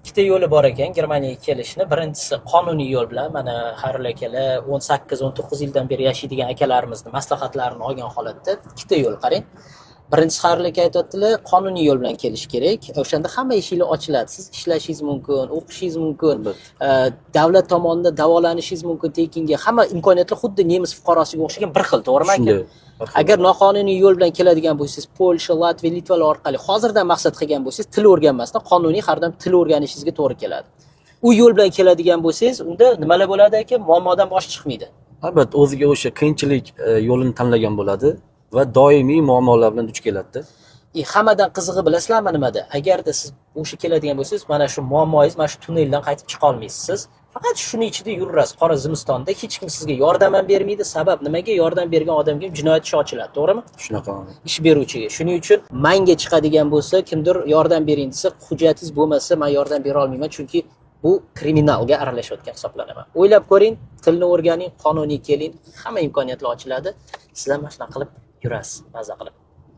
Ikkita yo'li bor ekan Germaniyaga kelishni. Birinchisi qonuniy yo'l bilan, mana Xayrul akalar 18-19 yildan beri yashaydigan akalarimizni maslahatlarini olgan holatda ikkita yo'l, qarang. Birinchisi, Xayrul aka aytyaptilar, qonuniy yo'l bilan kelish kerak. O'shanda hamma eshiklar ochiladi. Siz ishlashingiz mumkin, o'qishingiz mumkin, davlat tomonidan davolanishingiz mumkin tekinga. Hamma imkoniyatlar xuddi nemis fuqarosiga o'xshagan bir xil, to'g'rimi, aka? Shunday. Agar noqonuniy yo'l bilan keladigan bo'lsangiz, Polsha, Latviya, Litvalar orqali hozirdan maqsad qilgan bo'lsangiz, til o'rganmasdan, qonuniy har doim til o'rganishingizga to'g'ri keladi. U yo'l bilan keladigan bo'lsangiz, unda nimalar bo'ladi, aka? Muammodan bosh chiqmaydi. Albatta, o'ziga o'sha qiyinchilik yo'lini tanlagan bo'ladi va doimiy muammolar bilan duch keladida. И hammadan qizig'i bilasizlarmi nimada? Agarda siz o'sha keladigan bo'lsangiz, mana shu muammoyingiz, mana shu tunneldan qaytib chiqa olmaysiz. Siz faqat shuni ichida yuraverasiz qora zimistonda, hech kim sizga yordam ham bermaydi. Sabab nimaga? Yordam bergan odamga ham jinoyat ishi ochiladi, to'g'rimi? Shunaqa. Ish beruvchiga. Shuning uchun manga chiqadigan bo'lsa, kimdir yordam bering desa, hujjatingiz bo'lmasa, man yordam bera olmayman, chunki bu kriminalga aralashayotgan hisoblanaman. O'ylab ko'ring, tilni o'rganing, qonuniy keling, hamma imkoniyatlar ochiladi. Sizlar mana shunaqa qilib yurasiz, maza qilib.